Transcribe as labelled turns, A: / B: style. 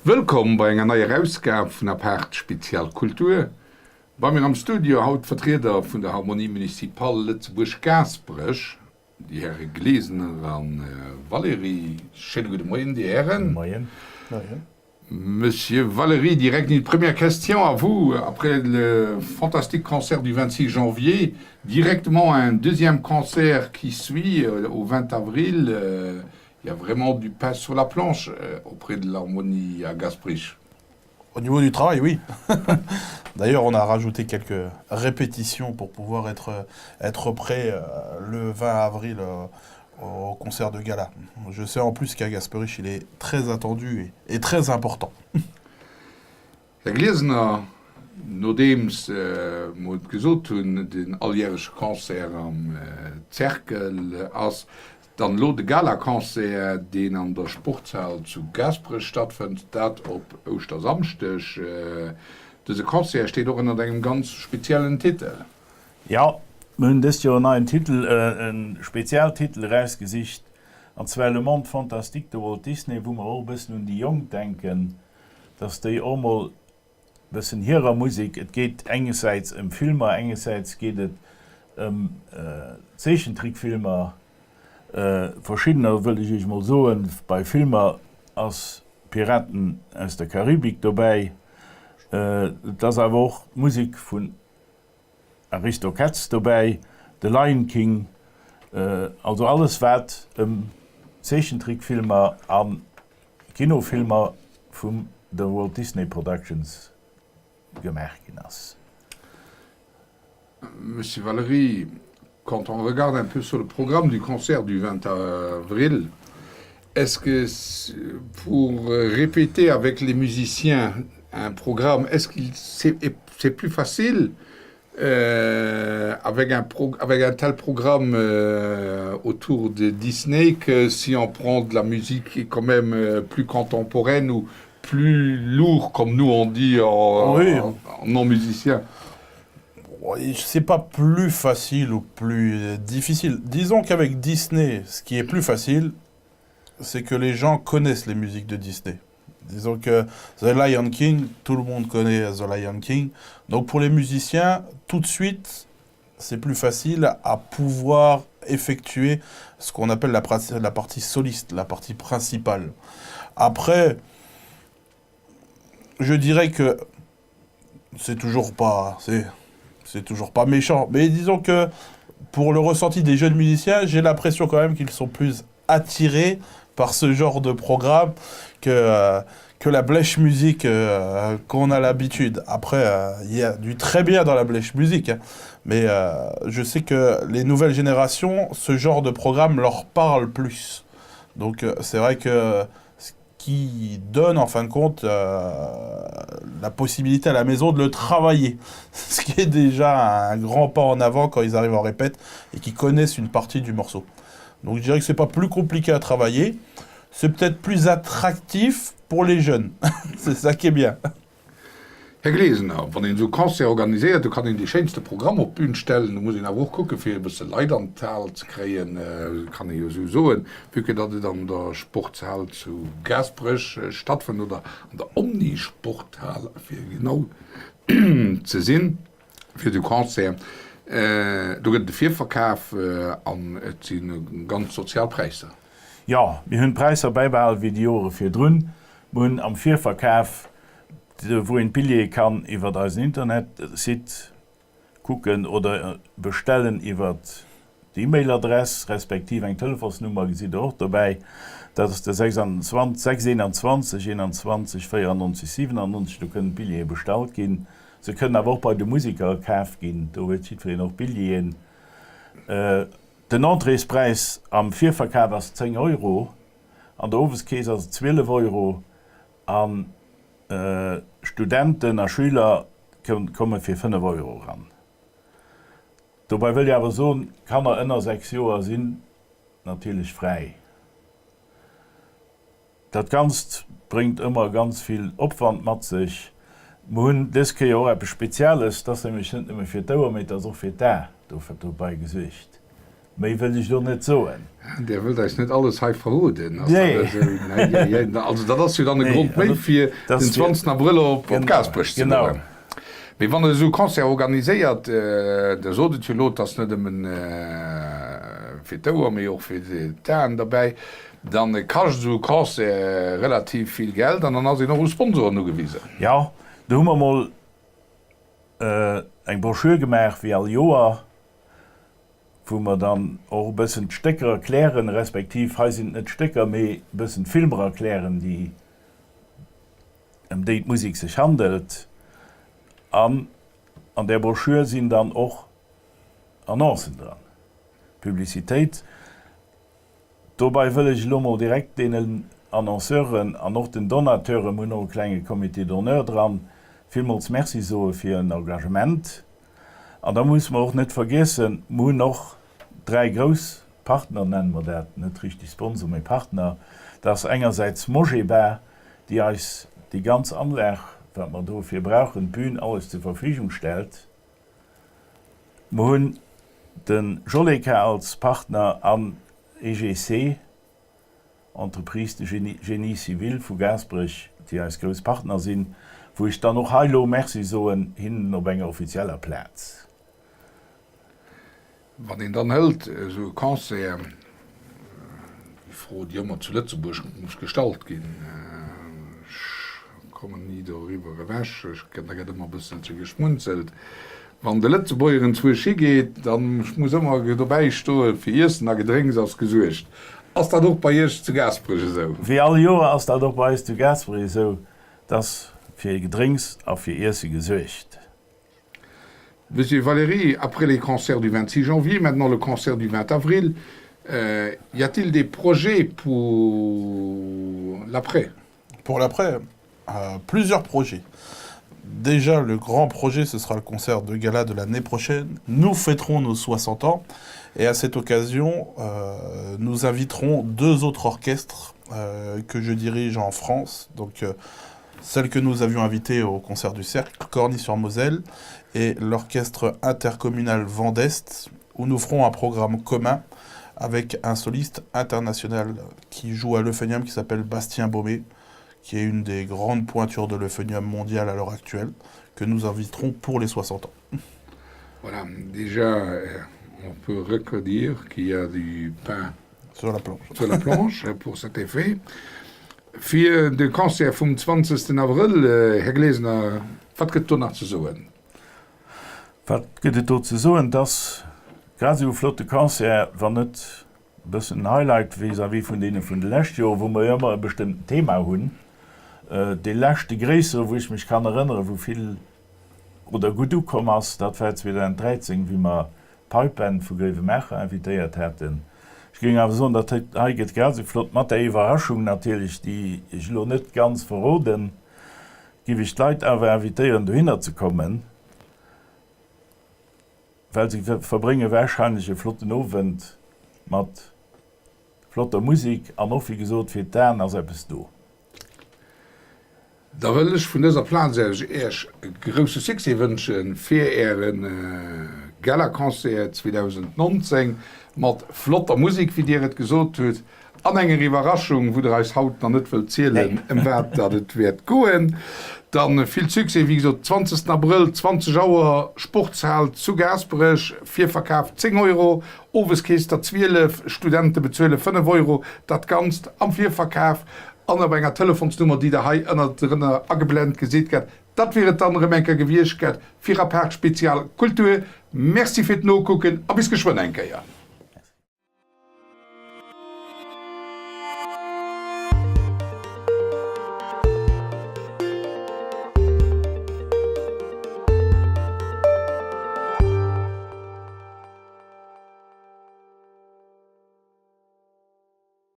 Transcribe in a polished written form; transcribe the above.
A: Wëllkomm bei enger neier Ausgab vun Apaart Spezial Kultur. Bei mir am Studio haut d'Vertrieder vun der Harmonie Municipale Lëtzebuerg-Gaasperech, déi Häre Glesener a Valéry. Schéine gudde Moien, Dir Hären.
B: Moien.
A: Monsieur Valéry, direct une première question à vous. Après le fantastique concert du 26 janvier, directement un deuxième concert qui suit euh, au 20 avril, euh, il y a vraiment du pain sur la planche euh, auprès de l'harmonie à Gasperich.
B: Au niveau du travail, oui. D'ailleurs, on a rajouté quelques répétitions pour pouvoir être, être prêt le 20 avril au concert de gala. Je sais en plus qu'à Gasperich, il est très attendu et, et très important.
A: Här Glesener, nodeems mer et gesot hunn, den alljärege Concert am Cercle ass, dann elo de Galaconcert, deen an der Sportshal zu Gaasperech stattfënnt, dat op Ouschtersamschdeg. Dëse Concert steet och ënnert engem ganz speziellen Titel.
C: Jo, mir hunn dëst Joer en neien Titel, e Spezialtitel erausgesicht, an zwar Le monde fantastique de Walt Disney, wou mer och e bëssen un déi Jonk denken, dass déi och mol e bëssen hirer Musek, et geet engersäits ëm Filmer, engersäits geet et ëm Zeechentrickfilmer, verschiddener wëll ech iech mol soen, bei Filmer ass Piraten aus der Karibik dobäi, et ass awer och d'Musek vun Aristocats dobäi, The Lion King, also alles wat ëm Zeechentrickfilmer a Kinofilmer vum der Walt Disney Productions gemaach ginn ass.
A: Monsieur Valery, quand on regarde un peu sur le programme du concert du 20 avril, est-ce que pour répéter avec les musiciens un programme, est-ce qu'il c'est plus facile euh, avec, un pro, avec un tel programme euh, autour de Disney que si on prend de la musique qui est quand même euh, plus contemporaine ou plus lourd comme nous on dit en,
B: oui.
A: en, en non musicien
B: C'est pas plus facile ou plus difficile. Disons qu'avec Disney, ce qui est plus facile, c'est que les gens connaissent les musiques de Disney. Disons que The Lion King, tout le monde connaît The Lion King. Donc pour les musiciens, tout de suite, c'est plus facile à pouvoir effectuer ce qu'on appelle la, la partie soliste, la partie principale. Après, je dirais que c'est toujours pas c'est toujours pas méchant mais disons que pour le ressenti des jeunes musiciens j'ai l'impression quand même qu'ils sont plus attirés par ce genre de programme que euh, que la blèche musique euh, qu'on a l'habitude après euh, il y a du très bien dans la blèche musique hein, mais euh, je sais que les nouvelles générations ce genre de programme leur parle plus donc euh, c'est vrai que qui donne en fin de compte euh, la possibilité à la maison de le travailler, ce qui est déjà un grand pas en avant quand ils arrivent en répète et qu'ils connaissent une partie du morceau. Donc je dirais que c'est pas plus compliqué à travailler, c'est peut-être plus attractif pour les jeunes. c'est ça qui est bien.
A: Här Glesener, wann een esou Concert organiséiert, do kann een dee schéinste Programm op d'Bün stellen, do muss een awer och kucke fir e bësse Leit an d'Hal ze kréien, kann ee jo esou soen, vue que datt et an der Sportshal zu Gaasperech stattfënnt oder an der Omnisporthal fir genau ze sinn, fir de Concert. Do gëtt et e Virverkaf an et si ganz sozial Präisser.
C: Jo, mir hunn d'Präisser bäibehalen wéi déi Jore virdrun. Mir hunn am Virverkaf wou een d'Billjeeë kann iwwert eisen Internetsite kucken oder bestellen iwwert d'E-Mail-Adress respektiv eng Telefonsnummer gesitt der och dobäi, dat ass de 26 621 21 94 97. Do kënnen d'Billjeeë bestallt ginn. Se kënnen awer och bei de Museker kaf ginn, do huet jiddwereen och Billjeeën. Den Entréespräis am Virverkaf ass 10 Euro, an der Oweskeess ass et 12 Euro An Studenten a Schüler komme fir 5 Euro eran. Dobäi wëll ech awer soen, Kanner ënner 6 Joer sinn natierlech fräi. Dat Ganzt bréngt ëmmer ganz vill Opwand mat sech. Mer hunn dës Kéier och eppes Spezielles, et ass nämlech net nëmme fir d'Ouer, mee et ass och fir d'A dobäi gesuergt. Méi wëll ech elo net soen.
A: Dir wëllt eis net alles hei verroden, ass dat esou? Nee. Also dat ass jo dann e Grond méi fir den 20 Abrëll op Gaasperech ze goen. Mee wann Der esou e Concert organiséiert, Der sot et jo elo, et ass net nëmmen fir d'Ouer, mee och fir d'Aen derbäi, da kascht esou e Concert relativ vill Geld an dann ass een och u Sponsoren ugewisen.
C: Jo, do hu mer mol eng Broschür gemaach, wéi all Joer, wou mer dann och e bëssen d'Stécker erklären, respektiv hei sinn et net d'Stécker, mee e bëssen d'Filmer erklären, déi, ëm déi d'Musek sech handelt. An an där Broschür sinn dann och Annoncen dran, Publicitéit. Dobei wëll ech elo mol direkt deenen Annonceuren an och den Donateuren, mir hunn och e klenge Comité d'honneur dran, villmools Merci soe fir hiren Engagement. An da musse mer och net vergiessen, mer hunn och dräi grouss Partner, nenne mer dat, net richtig Sponsor, mee Partner, dat ass engersäits Mogeba, déi eis déi ganz Anlag, wat mer dofir brauchen, d'Bün, alles zur Verfügung stellt. Mer hunn de Joleka als Partner an EGC, Entreprise de Génie Civil vu Gaasperech, déi eis grouss Partner sinn, wou ech dann och hei elo Merci soen hinnen op enger offizieller Plaz.
A: Wann een dann hëlt esou e Concert, déi Fro, déi ëmmer zu Lëtzebuerg muss gestallt ginn, ech kommen ni doriwwer ewech, ech, da gëtt ëmmer e bësselche geschmunzelt, wann de Lëtzebuerger enzwuesch higeet, da muss ëmmer dobäi stoen, fir Iessen a Gedrénks ass gesuergt. Ass dat och bei Iech zu Gaasperech esou?
C: Wéi all Joer ass dat och bei eis zu Gaasperech esou, dass fir Gedrénks a fir Iesse gesuergt.
A: Monsieur Valéry, après les concerts du 26 janvier, maintenant le concert du 20 avril, euh, y a-t-il des projets pour l'après
B: Pour l'après, euh, plusieurs projets. Déjà, le grand projet, ce sera le concert de gala de l'année prochaine. Nous fêterons nos 60 ans. Et à cette occasion, euh, nous inviterons deux autres orchestres euh, que je dirige en France. Donc, euh, celle que nous avions invitée au concert du Cercle, Corny-sur-Moselle, et l'orchestre intercommunal Vendeste, où nous ferons un programme commun avec un soliste international qui joue à l'euphonium qui s'appelle Bastien Baumé, qui est une des grandes pointures de l'euphonium mondial à l'heure actuelle, que nous inviterons pour les 60 ans.
A: Voilà, déjà, euh, on peut reconnaître qu'il y a du pain
B: sur la planche,
A: sur la planche pour cet effet. Fir de Concert vum 20 Abrëll, Här Glesener, wat gëtt do nach ze soen?
C: Wat gëtt et do ze soen? Et ass grad esou e flotte Concert, wann net e bëssen en Highlight vis-à-vis vun deene vun de leschte Joren, wou mer jo ëmmer e bestëmmten Thema hunn. Dee leschte gréissere, wou ech mech kann erënneren, wou vill oder gutt ukomm ass, dat war 2013, wéi mer d'Pipe Band vu Gréiwemaacher invitéiert haten. Ech géing awer soen, dat hei gëtt grad esou flott, mat der Iwwerraschung natierlech, déi ech elo net ganz verroden, géif ech d'Leit awer invitéieren dohinner ze kommen, well se verbrénge warscheinlech e flotten Owend mat flotter Musek an och, wéi gesot, fir d'Aen ass eppes do.
A: Da wëll ech vun dëser Plaz aus Iech e grousse Succès wënsche fir Äre Galaconcert 2019 mat flotter Musek, wéi Dir et gesot hutt, an enger Iwwerraschung, wou Der eis haut nach net wëllt zielen, ëm wat datt et wäert goen. Da vill Succès, wéi gesot, 20 Abrëll, 20 Auer, Sportshal zu Gaasperech, Virverkaf 10 Euro, Oweskeess der 12, Studente bezuele 5 Euro, dat Ganzt am Virverkaf. An op enger Telefonsnummer, déi Der hei ënnerdrënner ageblent gesitt gett. Dat wier et dann erëm eng Kéier gewiescht gett fir Apaart Spezial Kultur. Merci fir d'Nokucken a bis geschwënn eng Kéier.